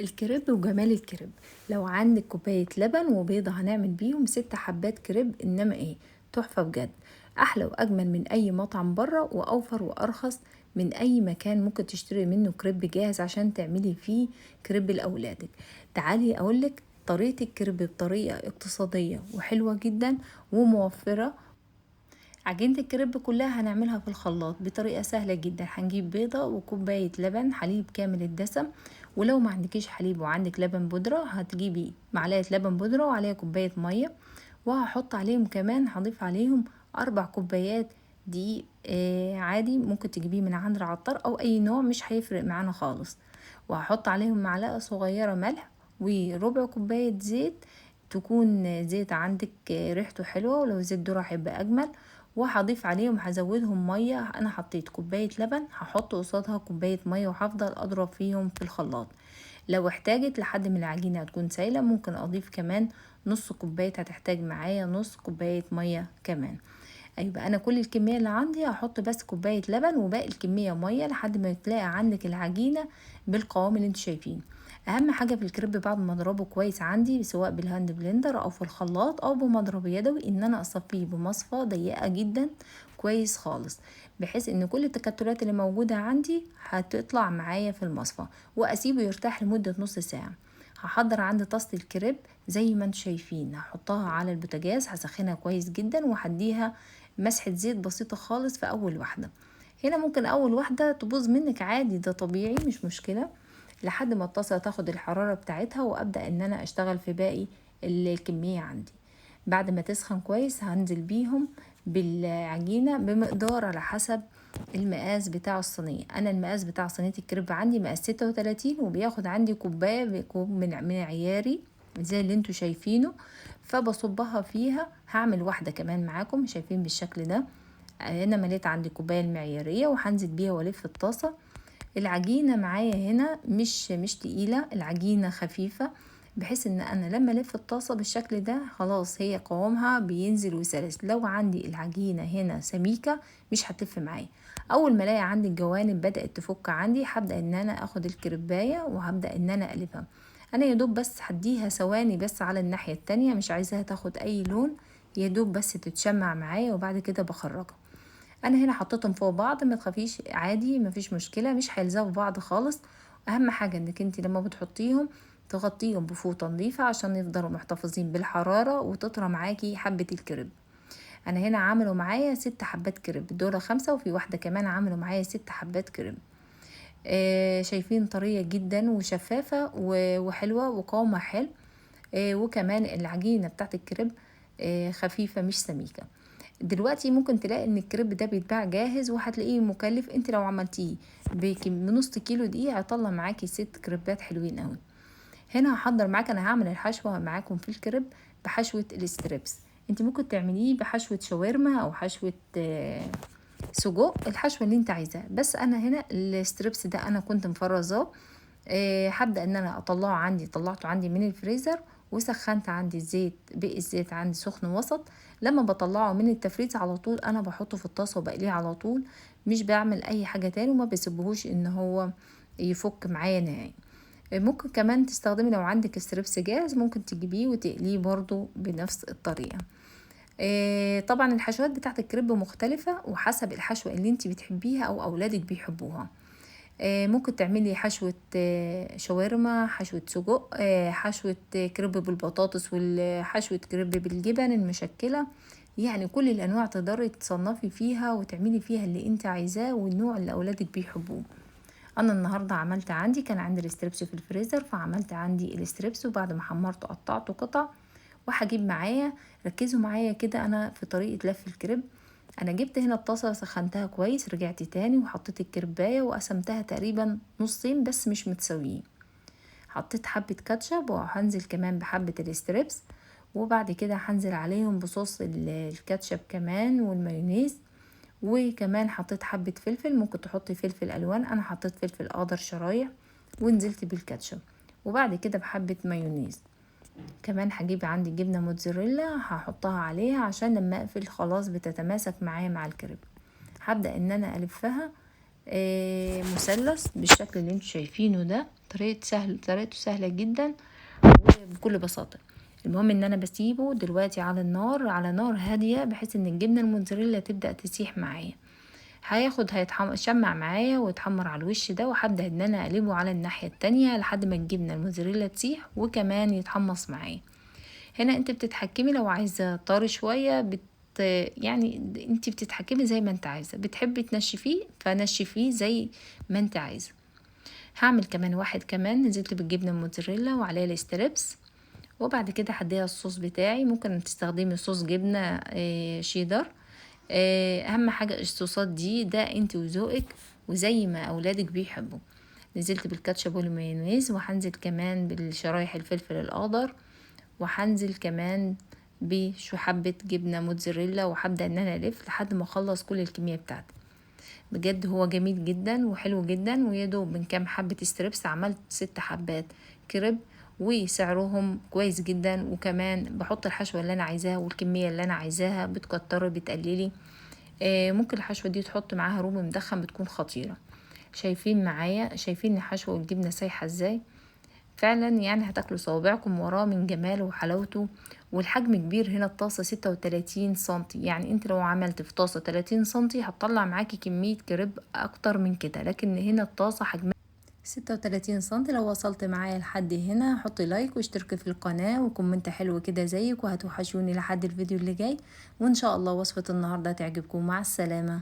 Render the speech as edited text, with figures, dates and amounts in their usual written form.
الكريب وجمال الكريب. لو عندك كوباية لبن وبيضة هنعمل بيهم 6 حبات كريب، انما ايه تحفة بجد، احلى واجمل من اي مطعم بره، واوفر وارخص من اي مكان ممكن تشتري منه كريب جاهز عشان تعملي فيه كريب لاولادك. تعالي اقولك طريقة الكريب بطريقة اقتصادية وحلوة جدا وموفرة. عجينة الكريب كلها هنعملها في الخلاط بطريقة سهلة جدا. هنجيب بيضة وكوباية لبن حليب كامل الدسم، ولو ما عندكيش حليب وعندك لبن بودرة هتجيبي معلقة لبن بودرة وعليها كوباية مية، وهحط عليهم كمان، هضيف عليهم 4 كوبايات دقيق، عادي ممكن تجيبيه من عند العطار او اي نوع مش هيفرق معانا خالص. وهحط عليهم معلقة صغيرة ملح وربع كوباية زيت، تكون زيت عندك ريحته حلوة، ولو زيت ذرة هيبقى اجمل. وهضيف عليهم، هزودهم مية، انا حطيت كوباية لبن هحط قصادها كوباية مية، وهفضل اضرب فيهم في الخلاط. لو احتاجت لحد ما العجينة هتكون سايلة ممكن اضيف كمان نص كوباية، هتحتاج معايا نص كوباية مية كمان. يبقى انا كل الكمية اللي عندي هحط بس كوباية لبن وباقي الكمية مية لحد ما تلاقي عندك العجينة بالقوام اللي انتوا شايفينه. اهم حاجة في الكريب بعد ما اضربه كويس عندي سواء بال hand blender او في الخلاط او بمضرب يدوي ان انا اصفيه بمصفى ضيقة جدا كويس خالص، بحيث ان كل التكتلات اللي موجودة عندي هتطلع معايا في المصفى، واسيبه يرتاح لمدة نص ساعة. هحضر عندي طاسة الكريب زي ما انتم شايفين، هحطها على البوتاجاز، هسخنها كويس جدا وهديها مسحة زيت بسيطة خالص في اول واحدة. هنا ممكن اول واحدة تبوظ منك عادي، ده طبيعي مش مشكلة، لحد ما الطاسة تاخد الحرارة بتاعتها وابدأ ان انا اشتغل في باقي الكمية عندي. بعد ما تسخن كويس هنزل بيهم بالعجينة بمقدار على حسب المقاس بتاع الصينية. انا المقاس بتاع صينية الكريب عندي مقاس 36، وبياخد عندي كوباية بيكون من عياري زي اللي انتوا شايفينه، فبصبها فيها. هعمل واحدة كمان معاكم شايفين بالشكل ده. انا مليت عندي كوباية المعيارية وهنزل بيها والف الطاسة. العجينة معايا هنا مش تقيلة، العجينة خفيفة، بحيث ان انا لما الف الطاسة بالشكل ده خلاص هي قوامها بينزل وسلس. لو عندي العجينة هنا سميكة مش هتلف معايا. اول ما الاقي عندي الجوانب بدأت تفك عندي هبدأ ان انا اخد الكريباية وهبدأ ان انا اقلبها. انا يا دوب بس هديها ثواني بس على الناحية التانية، مش عايزاها تاخد اي لون، يا دوب بس تتشمع معايا وبعد كده بخرجها. انا هنا حطيتهم فوق بعض، ما تخافيش عادي مفيش مشكلة، مش هيلزقوا في بعض خالص. اهم حاجة انك انت لما بتحطيهم تغطيهم بفوطة نظيفة عشان يفضلوا محتفظين بالحرارة وتطرى معاكي حبة الكريب. انا هنا عملوا معايا 6 حبات كريب، دول 5 وفي واحدة كمان عملوا معايا 6 حبات كريب. شايفين طرية جدا وشفافة وحلوة وقوامها حلو، وكمان العجينة بتاعت الكريب، خفيفة مش سميكة. دلوقتي ممكن تلاقي ان الكريب ده بيتباع جاهز وهتلاقيه مكلف، انت لو عملتيه بنص كيلو دقيق هيطلع معاكي 6 كريبات حلوين قوي. هنا هحضر معاك، انا هعمل الحشوة معاكم في الكريب بحشوة ال strips. انت ممكن تعمليه بحشوة شاورما او حشوة، سجق، الحشوة اللي انت عايزاها، بس انا هنا ال strips ده انا كنت مفرزاه، هبدأ ان انا اطلعه عندي، طلعته عندي من الفريزر وسخنت عندي الزيت، بقي الزيت عندي سخن وسط. لما بطلعه من التفريز على طول انا بحطه في الطاسه وبقليه على طول، مش بعمل اي حاجه تاني وما بسيبهوش ان هو يفك معايا نهائي. ممكن كمان تستخدمي لو عندك strips جاهز ممكن تجيبيه وتقليه برضو بنفس الطريقه. طبعا الحشوات بتاعت الكريب مختلفه وحسب الحشوه اللي انت بتحبيها او اولادك بيحبوها. ممكن تعملي حشوة، شاورما، حشوة سجق، حشوة كريب بالبطاطس، والحشوة كريب بالجبن المشكلة، كل الأنواع تقدري تصنفي فيها وتعملي فيها اللي انت عايزاه والنوع اللي أولادك بيحبوه. أنا النهاردة عملت عندي، كان عندي ال strips في الفريزر فعملت عندي ال strips، وبعد ما حمرته قطعته قطع. وهجيب معايا، ركزوا معايا كده أنا في طريقة لف الكريب. أنا جبت هنا الطاسة سخنتها كويس، رجعت تاني وحطيت الكرباية وقسمتها تقريبا نصين بس مش متساويين. حطيت حبة كاتشب وهنزل كمان بحبة ال strips، وبعد كده هنزل عليهم بصوص الكاتشب كمان والمايونيز، وكمان حطيت حبة فلفل، ممكن تحطي فلفل ألوان، أنا حطيت فلفل أخضر شرايح، ونزلت بالكاتشب، وبعد كده بحبة مايونيز. كمان هجيب عندي جبنة موتزاريلا هحطها عليها عشان لما اقفل خلاص بتتماسك معايا مع الكريب. هبدأ ان انا الفها مثلث بالشكل اللي انتوا شايفينه ده. طريقته سهلة جدا وبكل بساطة. المهم ان انا بسيبه دلوقتي على النار، على نار هادية، بحيث ان الجبنة الموتزاريلا تبدأ تسيح معايا. هيتشمع معايا ويتحمر على الوش ده، وهبدأ ان انا اقلبه على الناحية التانية لحد ما الجبنة الموتزاريلا تسيح وكمان يتحمص معايا. هنا انت بتتحكمي، لو عايزة طري شوية يعني انت بتتحكمي زي ما انت عايزة، بتحبي تنشفيه فنشفيه زي ما انت عايزة. هعمل كمان واحد كمان، نزلت بالجبنة الموتزاريلا وعليها ال strips، وبعد كده هديها الصوص بتاعي. ممكن تستخدمي صوص جبنة شيدر، اهم حاجة الصوصات دي ده انت وذوقك وزي ما اولادك بيحبوا. نزلت بالكاتشب والمايونيز، وهنزل كمان بالشرايح الفلفل الاخضر، وهنزل كمان بشو حبة جبنة موتزاريلا، وهبدأ ان انا الف لحد ما اخلص كل الكمية بتاعتي. بجد هو جميل جدا وحلو جدا، ويا دوب من كام حبة strips عملت 6 حبات كريب، وسعرهم كويس جدا. وكمان بحط الحشوة اللي انا عايزاها والكمية اللي انا عايزاها، بتكتري بتقللي. ممكن الحشوة دي تحط معاها رومي مدخن، بتكون خطيرة. شايفين معايا، شايفين الحشوة والجبنة سايحة ازاي؟ فعلا هتاكلوا صوابعكم وراه من جماله وحلاوته. والحجم كبير هنا، الطاسة 36 سنتي، يعني انت لو عملت في طاسة 30 سنتي هتطلع معاكي كمية كريب اكتر من كده، لكن هنا الطاسة حجمها 36 سنتي. لو وصلت معايا لحد هنا حطي like واشتركي في القناة و comment حلو كده زيك، وهتوحشوني لحد الفيديو اللي جاي، وان شاء الله وصفة النهاردة تعجبكم. مع السلامة.